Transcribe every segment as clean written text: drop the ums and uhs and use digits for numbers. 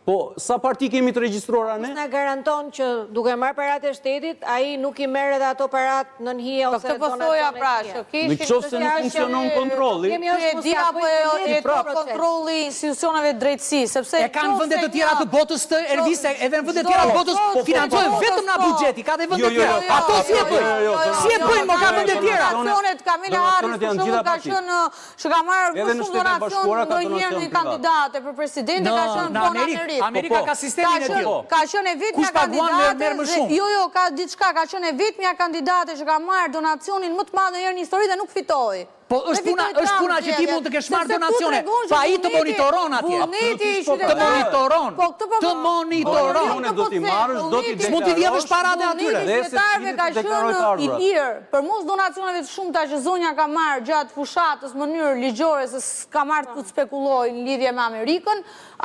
Po, sa parti kemi të regjistruara ne? Kush na garanton që duke marrë paratë e shtetit, ai nuk i merr edhe ato paratë nën hije Po ose këtë po thoja donacione pra, të që tjera? kishin Në qoftë se nuk funksionon kontrolli, Kemi E është mos di ja apo bëjë e të e njëjtin proces. kontrolli i institucioneve të drejtësisë, sepse E kanë vende të tjera të botës të Ervis, edhe në vende të tjera të botës po, financohen po, vetëm nga po. buxheti, ka dhe vende Jo, të jo, tjera. jo, Ato po, si e jo, bëjnë? jo, jo, Si e bëjnë, mo ka vende të tjera? Donacionet Kamala Harris Donacionet për janë shembull gjitha ka partitë. qenë që ka marrë Edhe më në shumë Shtetet e donacion Bashkuara ka ndonjëherë donacion një privat. kandidate për presidente Në ka qenë në po në Amerikë, Amerikë. Amerika Po, po. ka sistemin e Ka qenë, tillë. ka qenë e vetmja Kush paguan merr kandidate merr më dhe shumë. jo jo ka diçka, ka qenë e vetmja kandidate që ka marrë donacionin më të madh ndonjëherë në histori dhe nuk fitoi. Po është Dhe puna fitoi është Trump puna që ti zgjedhjet. mund të kesh marrë Sepse këtu donacione, tregon që pa ai të vullneti- monitoron atje. Vullneti i Absolutisht, po, Të qytetarëve. monitoron. Po këtë po Të monitoron. Donacionet do t'i marrësh, do t'i S'mund t'i vjedhësh paratë e atyre. Vullneti i Dhe qytetarëve secili ka të deklarojë qenë të i ardhurat. lirë, për mos donacioneve të shumta që zonja ka marrë gjatë fushatës në mënyrë ligjore se s'ka marrë të spekuloj në lidhje me Amerikën,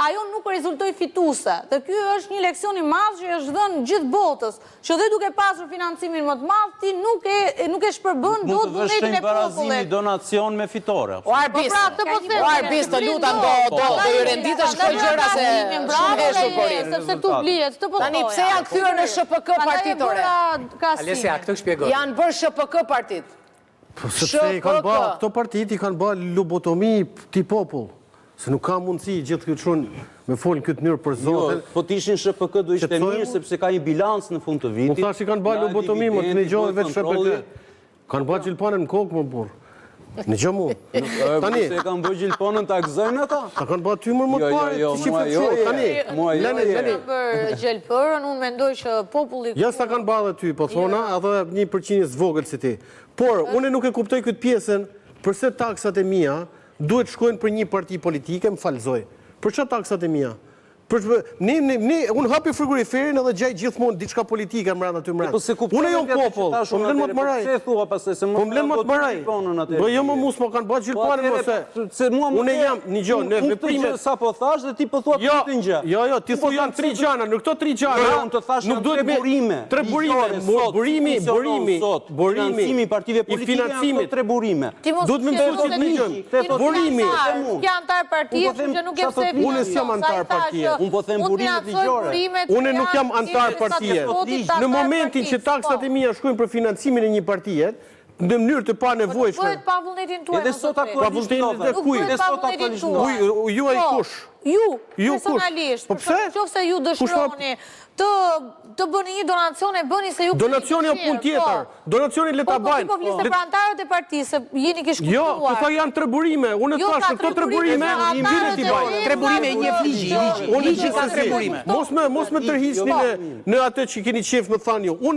ajo nuk rezultoi fituese. Dhe ky është një leksion i madh që është dhënë gjithë botës, që dhe duke pasur financimin më të madh, ti nuk e nuk e shpërbën Mund dot të vësh vullnetin shenjë e barazimi popullit. donacion me fitore. O Arbis, Po pra, këtë po them, o Arbis, të lutem do do do i renditesh këto gjëra se shumë heshtur po ri. Sepse këtu blihet, këtë po Tani thoja. pse janë kthyer në SHPK Prandaj e partitë ore? bëra krahasimin. Alesia, këtë shpjegoj. Janë bërë SHPK partitë. Po sepse i kanë ba, SHPK. këto partitë i kanë ba lobotomi ti popull. Se nuk ka mundësi gjithë këtë çun me fol në këtë mënyrë për Jo, Zotin. po të ishin SHPK do ishte Që të mirë thojmë- sepse ka një bilanc në fund të vitit. Unë thash i kanë ba Nga lobotomi, më të dividendi, një bëhet vetë SHPK. kontrolli. Kanë ba gjilpanën në kokë, më burr. Në gjë mu. Tani, Tani, se kanë bërë gjilponën ta gëzojnë ata? ta kanë ba ty më më Jo, të jo, pare, jo, ti mua shifet jo, shumë. je. Tani, Mua jo, leni, je. leni. Për gjelpërën, unë mendoj që populli Ja s'ta kanë ba dhe ty, po thona, edhe një përqindje të vogël si ti. Por, unë nuk e kuptoj këtë pjesën, përse taksat e mia duhet shkojnë për një parti politike, më falzoj. Për çfarë taksat e mia? Për çfarë- ne ne ne unë hapi frigoriferin edhe gjej gjithmonë diçka politike mbrenda aty mbrenda. Po se kuptoj. Unë jam popull, po më lën më të maraj. Pse thua pastaj se më Po më lën më të maraj. gjilponën atëherë. Po jo më mu s'ma kanë bërë Po gjilpanën atëherë, ose. se mua më Unë the- jam një gjë, në unë këtë veprime gjë sapo thash dhe ti po thua të Jo, njëjtën gjë. jo, jo, ti Unë po thu janë them tri se- gjana, në këto tri gjana. Jo, unë të thash nuk janë duhet tre me- burime. Tre burime, Ligjore, mu- sot, burimi, funksionon burimi, sot. burimi. Financimi i partive i politike janë këto financimit. tre burime. Ti mos Duhet me ke mësuar thotë që të ti- dëgjojmë. ti nuk Burimi. je antar, Nuk je antar partie, Unë po kështu them që nuk e sa pse thotë Unë s'jam antar partie. Unë po them burimet ligjore. Unë nuk jam antar partie. Në momentin që taksat e mia shkojnë për financimin e një partie, në mënyrë të panevojshme. Po Bëhet pa vullnetin tuaj. Edhe mos sot zotëri. Pa aktualisht vullnetin e ndodhen. Nuk kujt? bëhet Edhe pa sot vullnetin aktualisht tuaj. ndodhen. Ju ju ai Po, kush? Ju, Ju kush? personalisht. Po për pse? shembull, Qofse ju Kush ma- dëshironi të të bëni një donacion e bëni se ju keni Donacioni është punë dëshirë, tjetër. po. Donacioni le Po, ta po, ti bajnë. po flisë Le- për antarët e partisë, se jeni kish kuptuar. Jo, të tha janë tre burime. Unë Jo, thash ka në këto tre tre burime, burime, vire t'i antarët e bajnë. Tre burime i njeh ligji, ligji. Unë Ligji ka gjithsesi, tre burime. Mos me mos me tërhiqni në në atë që keni qejf më thanë ju. Unë.